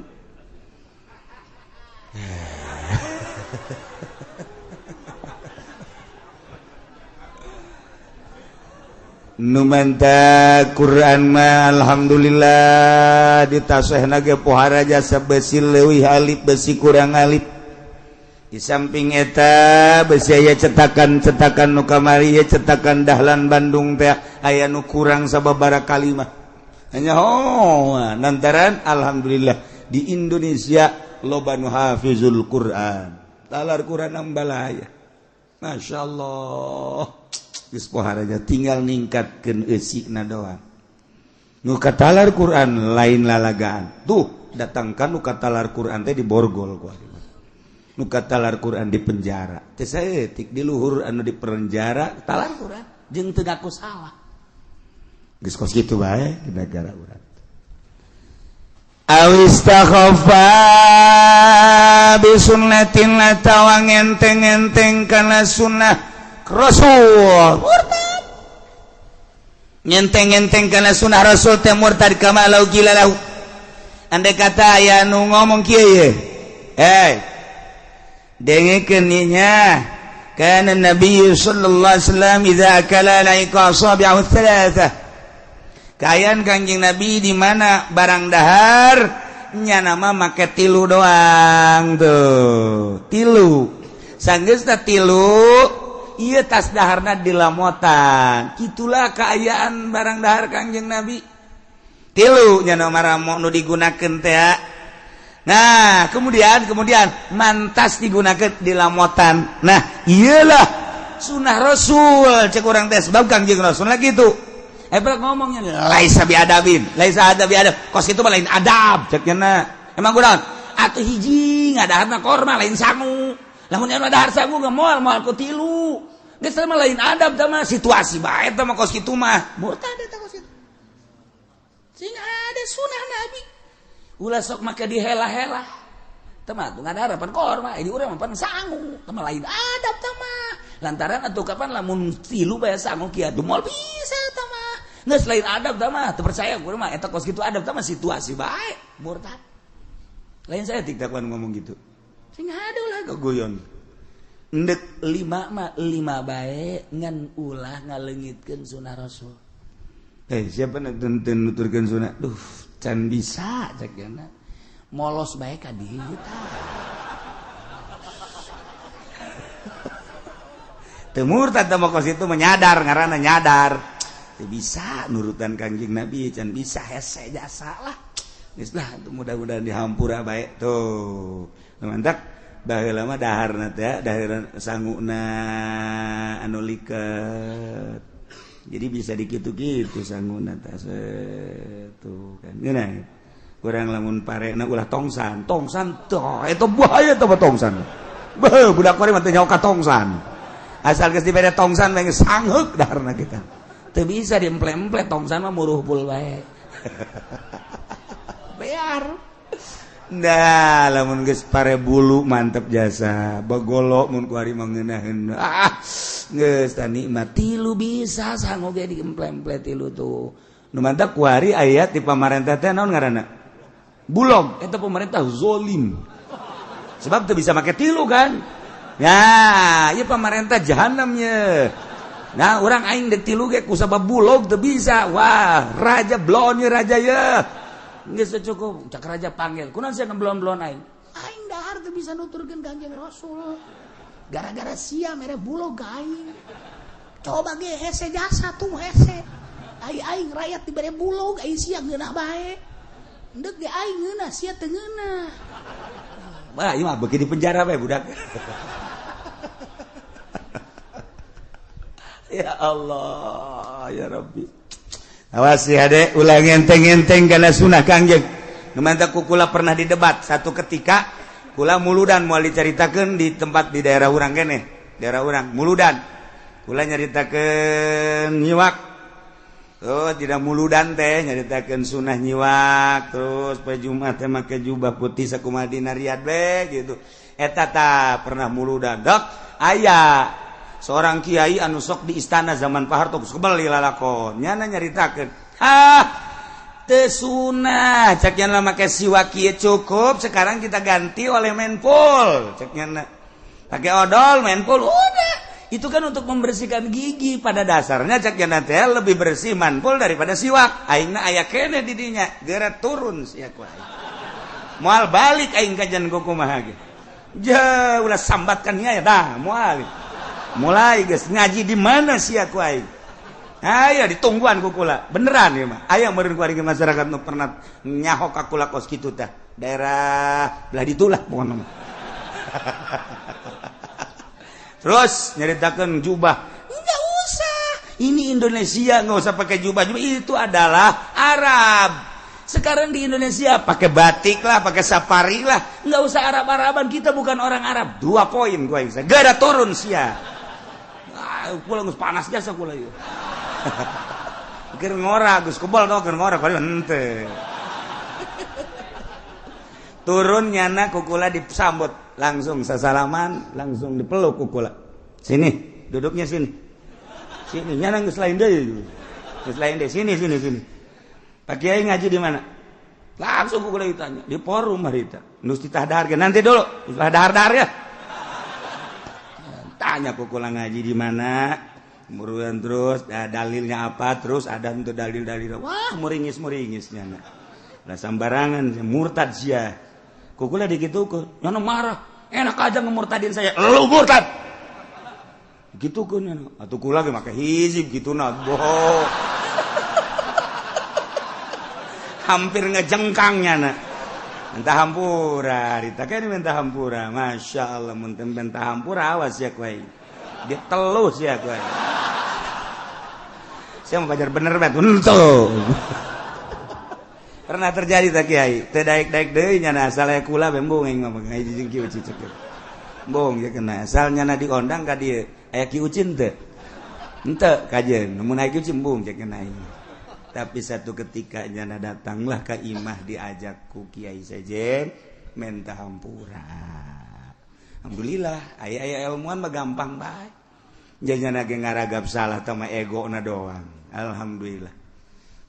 Nu manta Quran mah alhamdulillah ditasehna ge pohara jasa besi leuwih alif besi kurang alif di samping eta besi aya cetakan-cetakan nu kamari ye cetakan Dahlan Bandung teh aya nu kurang sababaraha kalimah hanya oh lantaran alhamdulillah di Indonesia loba nu hafizul Quran talar Quran ambalaya Masya Allah. Geus pohara tinggal ningkatkeun eusina doang. Nu katalar Quran lain lalagaan. Tuh datangkan nu katalar Quran teh diborgol ku ari. Nu katalar Quran di penjara. Teh saeutik di luhur anu di penjara talar Quran jeung teu ngaku salah. Geus kos kitu bae di negara urang. Awistakhafa bi sunnatin atawa ngenteng-enteng kana sunnah Rasul murtad. Ngenteng-enteng kana sunnah Rasul teh murtad kama lau qila lahu. Andai kata aya nu ngomong kieu ye. Eh. Dengekeun nya. Kana Nabi sallallahu alaihi wasallam idza akala laika asabi'ahu thalatha. Kaayaan Kangjeng Nabi di mana barang dahar nya nama make tilu doang tuh. Tilu. Sanggeusna tilu iya tas daharna dilamotan. Itulah keayaan barang dahar Kangjeng Nabi. Tilu nya nama nu digunakeun teh. Nah, kemudian mantas digunakeun dilamotan. Nah, iyalah sunah Rasul cek urang teh sebab Kangjeng Rasul lah gitu. Ngomongnya laisa bi adabin, laisa adab bi adab. Kos itu mah lain adab cek nya. Emang kunaon? Atuh hiji ngadaharna korma lain sangu. Lamun anu dahar sangu ge moal moal ku tilu. Geus mah lain adab tah mah situasi bae tah mah kos kitu mah. Murtad eta kos kitu. Sing ada sunah Nabi. Ulah sok make dihela-hela. Tah mah tuh ngadahar pan korma, ini urang mah pan sangu. Tah mah lain adab tah mah. Lantaran atuh kapan lamun tilu bae sangu kieu atuh moal bisa tah mah. Geus lain adab tah mah, teu percaya gua mah eta kos kitu adab tah mah situasi bae, murtad. Lain saya tiktakan ngomong gitu. Sing ada ulah gogoyon. Ndek lima mah lima bae ngan ulah ngaleungitkeun sunah Rasul. Siapa nu teu nuturkeun sunah? Duh, can bisa cek nya. Molos bae ka dieu tah. Teu murtad teh mah kos itu menyadar ngaranna nyadar. Teu bisa nurutan Kangjeng Nabi, can bisa hese jasa lah. Geus lah mudah-mudahan dihampura bae tuh. Mantap baheula mah daharna teh dahar sanguna anu liket. Jadi bisa dikitu-kitu sanguna teh tuh kan. Ngeunah. Kurang lamun parena ulah tongsan, tongsan tuh eta bahaya teh tongsan. Beuh budak kuari mah teu nyaho ka tongsan. Asal geus dibere tongsan mah geus sangheuk daharna kita. Teu bisa diemple-emple tongsan mah muruh pul bae. Bear. Nah, lamun geus pare bulu mantep jasa. Bagolo mun ku ari mangeunaheun. Ah, geus tah nikmat tilu bisa sangu ge diemple-emple tilu tuh. Nu mantap ku ari aya ti pamarentah teh naon ngaranna? Bulog, eta pemerintah zolim. Sebab teu bisa make tilu kan. Nah, ieu pamarentah jahanam ye. Nah, urang aing deuk tilu ge ku sabab bulog teu bisa. Wah, raja blon ye raja ye. Geus cukup, cak raja panggil. Kunaon sia ngeblon-blon aing? Aing dahar teu bisa nuturkeun Kangjeng Rasul. Gara-gara sia mere bulog ka aing. Coba ge hese jasa tuh hese. Ai aing rakyat dibere bulog, ai sia ngeunah bae. Endek ge aing ngeunah, sia teu ngeunah. Wah, ieu mah beuki di penjara bae budak. Ya Allah, ya Rabbi. Awas ya dek, ulah ngenteng-ngenteng kana sunah Kangjeng. Nu mantap ku kula pernah didebat satu ketika kula muludan moal dicaritakeun di tempat di daerah urang keneh, daerah urang muludan. Kula nyaritakeun nyiwak. Oh, tidak muludan teh nyaritakeun sunah nyiwak, terus poe Jumat teh make jubah putih sakumaha dina Riyadh we gitu. Eta tah pernah muludan. Dok, aya seorang kiai anu sok di istana zaman Pak Harto geus kebel lalakon nyana nyaritakeun ah teu sunah cek nya make siwak kieu cukup sekarang kita ganti oleh menpul cek nya pakai odol menpul udah itu kan untuk membersihkan gigi pada dasarnya cek nya teh lebih bersih manpul daripada siwak aingna aya keneh di dinya geura turun sia ku aing moal balik aing kajian kumaha ge ja ulah sambatkan nya ya dah moal mulai guys ngaji di mana sih aku aing? Ayo ditungguan ku kula. Beneran ya mah. Aya meureun ku ari masyarakat nu pernah nyaho ka kula kos kitu tah. Daerah belah ditulah pokona mah. Terus nyaritakeun jubah. Enggak usah. Ini Indonesia nggak usah pakai jubah-jubah, itu adalah Arab. Sekarang di Indonesia pakai batik lah, pakai safari lah, nggak usah Arab-Araban, kita bukan orang Arab. 2 poin gua bisa. Gak ada turun sia. Ah, pulang geus panas jasa kula ieu. Keur ngora geus kebal tau keur ngora paling henteu. Turun nyana kukula disambut langsung sasalaman, langsung dipeluk kukula. Sini, duduknya sini. Sini nyana geus lain deui. Geus lain deui, sini sini sini. Pak Kiai ngaji di mana? Langsung kukula ditanya, di forum harita. Nus ditah dahar nanti dulu, ulah dahar-dahar ya. Tanya kukula ngaji di mana? Muruan terus dalilnya apa? Terus ada untuk dalil-dalil. Wah, muringis-muringis nyana. Lah sambarangan murtad sia. Kukula digitukeun, nyana marah. Enak aja ngemurtadin saya. Lu murtad. Gitukeun nyana. Atuh kula ge make hizib gitu na. Boh. Hampir ngejengkang nyana. Minta hampura, ditakeun minta hampura. Masya Allah mun teu minta hampura awas ya kowe. Ditelus ya kowe. Saya mau pajar bener bet. Henteu. Pernah terjadi tak Kiai? Teu daek-daek deui nyana asal aya kula bembung aing mah ngaji jeung Ki Uci cek. Bong ya kena asal nyana diondang ka dieu. Aya Ki Uci teu? Henteu kajeun. Mun aya Ki Uci embung cek kena aing. Tapi satu ketika nyana datanglah ka imah diajak ku Kiai Sejen minta hampura. Alhamdulillah aya-aya ilmuwan mah gampang bae. Nyana ge ngaragap salah teh mah egona doang. Alhamdulillah.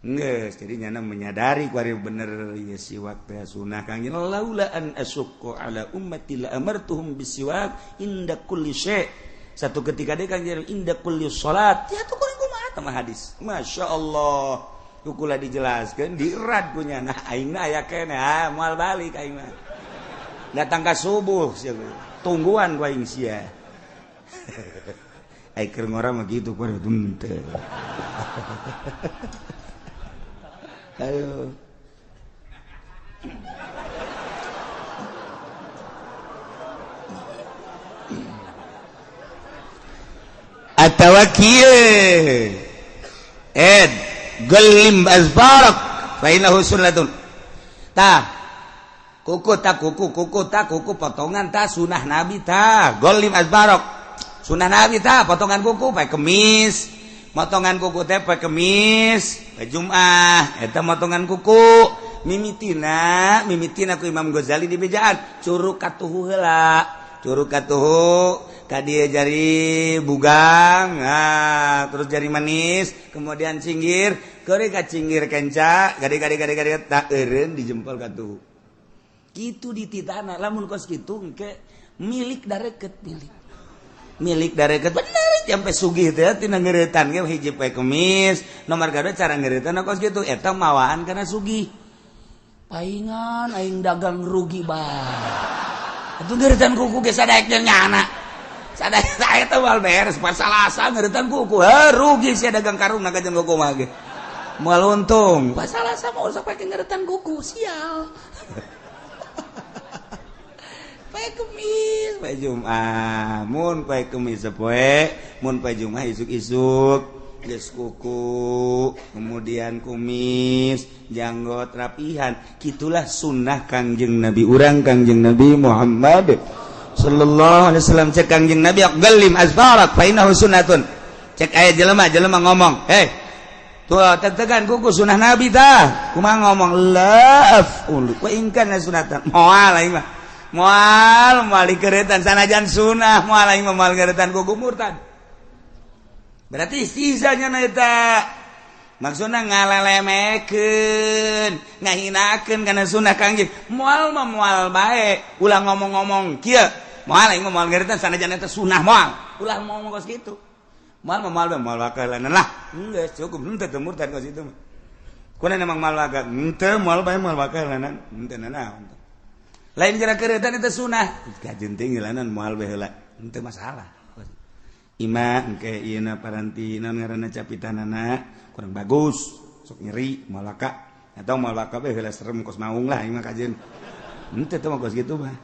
Geus, jadi nyana menyadari kuari bener ieu siwak teh sunah Kang laula an asukku ala ummati la amartuhum bisiwak inda kulli syai. Satu ketika deui Kang inda kulli salat. Ya tuh kurang kumaha teh hadis. Masya Allah. Kukula dijelaskeun dirad ku nyana aingna aya keneh ah moal balik aing mah. Datang ka subuh sia. Tungguan ku aing sia. Ai keur ngora mah kitu kuari henteu. Ayo. Atawa kieu. Ed gelim azbarak fa innahu sunnatun. Tah. Kuku ta kuku, kuku ta kuku potongan ta sunah Nabi ta. Gelim azbarak. Sunah Nabi ta potongan kuku pae kemis. Motongan kuku teh poe Kemis, poe Jumat, eta motongan kuku. Mimitina, mimitina ku Imam Ghazali di bejaan, curug katuhu heula. Curug katuhu ka dieu jari bugang, nah, terus jari manis, kemudian cinggir, keuri ka cinggir kenca, gade-gade tak eureun di jempol katuhu. Kitu dititana, lamun kos kitu engke milik dareket milik. Milik dareket bener sampai sugih teh tina ngeuretan ge hiji poe Kemis, nomor kadua cara ngeuretan kos kitu eta mawaan kana sugih. Paingan aing dagang rugi bae. Atuh ngeuretan kuku ge sadaek jeung nyana. Sadaek eta moal beres pasalasa ngeuretan kuku. Heuh rugi sia dagang karung na kajeun kuku mah ge. Moal untung. Pasalasa mah usah pake ngeuretan kuku sial. Poe Kemis, poe Jumat, mun poe Kemis sapoe, mun poe Jumat isuk-isuk geus kuku, kemudian kumis, janggot rapihan. Kitulah sunnah Kangjeng Nabi urang Kangjeng Nabi Muhammad sallallahu alaihi wasallam. Cek Kangjeng Nabi aqallim azfarak fa innahu sunnatun. Cek aya jelema ngomong, "Hei, tuh tetegan kuku sunnah Nabi tah." Kumaha ngomong? La af'ul wa in kana sunnatan. Moal aing mah. Moal moal dikeretan sanajan sunah moal aing mah moal keretan kuku murtad. Berarti sisanya na eta maksudna ngalelemekeun, ngahinakeun kana sunah Kangjeng. Moal mah moal bae, ulah ngomong-ngomong kieu. Moal aing mah moal ngeretan sanajan eta sunah moal. Ulah ngomong kos kitu. Moal mah moal bae moal wakalanan lah. Geus cukup henteu teu murtad kos kitu mah. Kuna emang moal waga, henteu moal bae moal wakalanan, henteu nanaon. Lain gara keretan eta sunah. Kajeun teh ngilanan moal bae heula. Henteu masalah. Ima engke ieuna paranti naon ngaranna capitanana kurang bagus, sok nyeri moal waka atau moal waka bae heula serem kos maung lah ieu mah kajeun. Henteu teh mah kos kitu mah.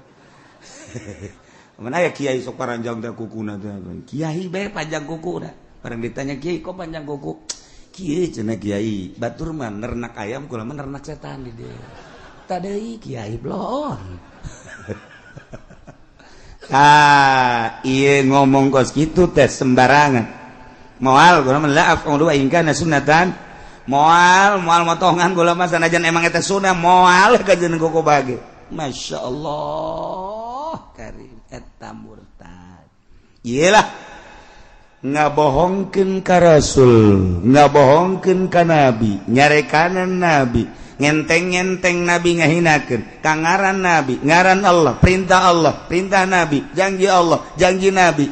Mana aya kiai sok paranjang teh kukuna teh. Kiai bae panjang kukuna. Barang ditanya, "Kiai, kok panjang kuku?" "Kieu," cenah, "Kiai, batur mah nernak ayam, kula mah nernak setan di dieu." Tadi kiai bloon. Ah, iya, ngomong kos gitu teh sembarangan. Moal kula mah, la af'alu in kana sunnatan. Moal, moal motongan kula mah sanajan emang eta sunnah, moal kajeun kuku bage. Masya Allah karim, eta murtad. Iyalah, ngabohongkeun ka Rasul, ngabohongkeun ka Nabi, nyarekanan Nabi, ngenteng-ngenteng Nabi, ngahinakeun ka ngaran Nabi, ngaran Allah, perintah Allah, perintah Nabi, janji Allah, janji Nabi.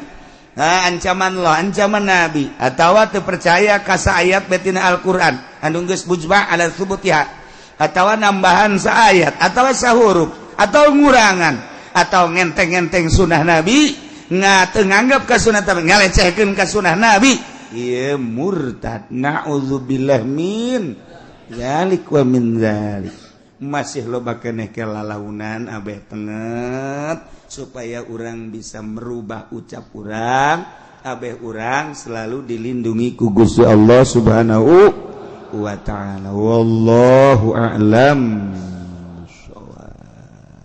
Nah, ancaman Allah, ancaman Nabi, atawa teu percaya ka ayat betina Al-Qur'an anu geus mujma' ala tsubutiha, atawa nambahan saayat atawa sahuruf atau ngurangan, atau ngenteng-ngenteng sunnah Nabi, nggak nganggap ka sunnah tapi ngalecehkeun ka sunnah Nabi, ieu murtad. Naudzubillah min dzalik wa min dzalik. Masih loba keneh kelalaunan. Abeh tenget supaya orang bisa merubah ucap urang. Abeh urang selalu dilindungi ku Gusti Allah Subhanahu wa Ta'ala. Wallahu a'lam.